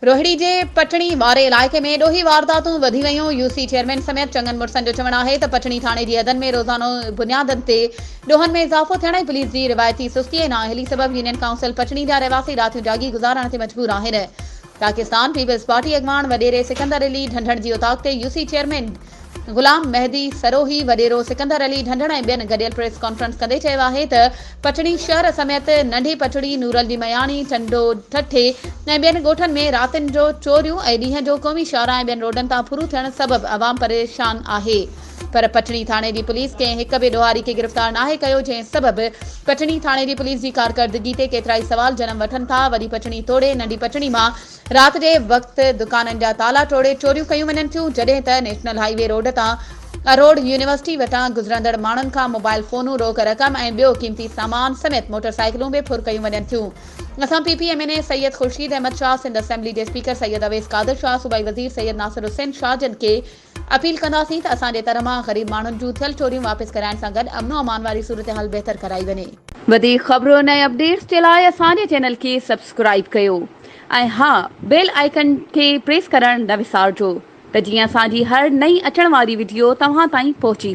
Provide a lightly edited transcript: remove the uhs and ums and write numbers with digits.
روهڙي جي پٽڻي واري علائقي ۾ ڏوهي وارداتون وڌي ويون، يو سي چيئرمين سميت چڱن مڙسن جو چوڻ آهي ته پٽڻي ٿاڻي جي حدن ۾ روزانو بنيادن تي ڏوهن ۾ اضافو ٿيڻ ۽ پوليس جي روايتي سستي ۽ نااهلي سبب يونين ڪائونسل پٽڻي جا رهواسي راتيون جاڳي گذارڻ تي مجبور آهن. پاڪستان پيپلز پارٽي اڳواڻ وڏيري سڪندر علي ڍنڍڻ جي اوطاق تي يو سي چيئرمين غلام مهدي سروهي، وڏيرو سڪندر علي ڍنڍڻ ۽ ٻين گڏيل پريس ڪانفرنس ڪندي چيو آهي ته پٽڻي شهر سميت ننڍي پٽڙي، نورل جي مياڻي، ٽنڊو ٺٺي ۽ ٻين ڳوٺن ۾ راتين جو چوريون ۽ ڏينهن جو قومي شاهراهه ۽ ٻين روڊن تان ڦرون ٿيڻ سبب عوام پريشان آهي پر پٽڻي ٿاڻي جي پوليس ڪنهن هڪ به ڏوهاري کي گرفتار ناهي ڪيو جنهن سبب پٽڻي ٿاڻي جي پوليس جي ڪارڪردگي تي ڪيترائي سوال جنم وٺن ٿا وڏي پٽڻي توڙي ننڍي پٽڻي مان رات جي وقت دڪانن جا تالا ٽوڙي چوريون ڪيون وڃن ٿيون، جڏهن ته نيشنل هاء وي روڊ تان اروڙ يونيورسٽي وٽان گذرندڙ ماڻهن کان موبائل فونون، روڪ رقم ۽ ٻيو قيمتي سامان سميت موٽر سائيڪلون به ڦر ڪيون وڃن ٿيون. اسان P P M N A Syed Khurshid Ahmed Shah, Sindh assembly جي اسپيڪر سيد اويس قادر شاهه، صوبائي وزير سيد ناصر حسين شاهه جن کي اپيل ڪنداسين ته اسان جي تر مان غريب ماڻهن جون ٿيل چوريون واپس ڪرائڻ سان گڏ امن و امان واري صورتحال بهتر ڪرائي وڃي. وڌيڪ خبرن ۽ اپڊيٽس جي لاء اسان جي چينل کي سبسڪرائيب ڪيو ۽ ها بيل آئيڪن کي پريس ڪرڻ نه وسارجو ته جيئن اسان جي هر نئين اچڻ واري وڊيو توهان تائين پهچي.